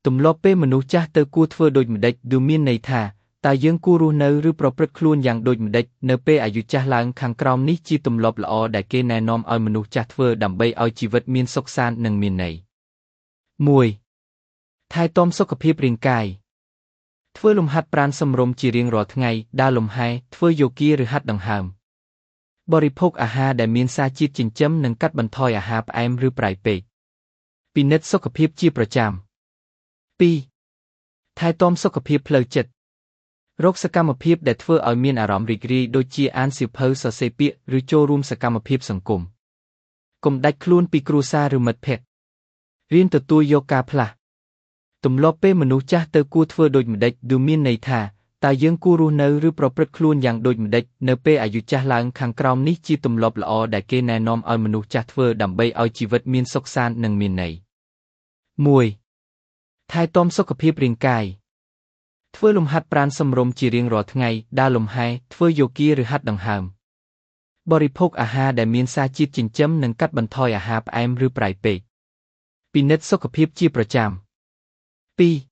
ទម្លាប់ពេលមនុស្សចាស់ទៅគួរធ្វើដូចម្តេចឬមានន័យថាតើយើងគួររស់នៅឬប្រព្រឹត្តខ្លួនយ៉ាងដូចម្តេចនៅពេលអាយុចាស់ឡើងខាងក្រោមនេះជាទម្លាប់ល្អដែលគេណែនាំឲ្យមនុស្សចាស់ធ្វើដើម្បីឲ្យជីវិតមានសុខសាន្តនិងមានន័យ1ថែទាំសុខភាពរាងកាយធ្វើលំហាត់ប្រាណសមរម្យជារៀងរាល់ថ្ងៃដើរលំហែធ្វើយោគាឬហាត់ដង្ហើមបរិភោគអាហារដែលមានសារជាតិចិញ្ចឹមនិងកាត់បន្ថយអាហារផ្អែមឬប្រៃពេកពិនិត្យសុខភាពជាប្រចាំ2ថែទាំសុខភាពផ្លូវចិត្តរកសកម្មភាពដែលធ្វើឲ្យមានអារម្មណ៍រីករាយដូចជាអានសៀវភៅសរសេរពាក្យឬចូលរួមសកម្មភាពសង្គមកុំដាច់ខ្លួនពីគ្រួសារឬមិត្តភក្តិរៀនទទួលយកការផ្លាស់ទម្លាប់ពេលមនុស្សចាស់ទៅគួរធ្វើដូចម្តេចឬមានន័យថាតើយើងគួររស់នៅឬប្រព្រឹត្តខ្លួនយ៉ាងដូចម្តេចនៅពេលអាយុចាស់ឡើងខាងក្រោមនេះជាទម្លាប់ល្អដែលគេណែនាំឲ្យមនុស្សចាស់ធ្វើដើម្បីឲ្យជីវិតមានសុខសាន្តនិងមានន័យ1ថែទាំសុខភាពរាងកាយធ្វើលំហាត់ប្រាណសមរម្យជារៀងរាល់ថ្ងៃដើរលំហែធ្វើយោគាឬហាត់ដង្ហើមបរិភោគអាហារដែលមានសារជាតិចិញ្ចឹមនិងកាត់បន្ថយអាហារផ្អែមឬប្រៃពេកពិនិត្យសុខភាពជាប្រចាំ2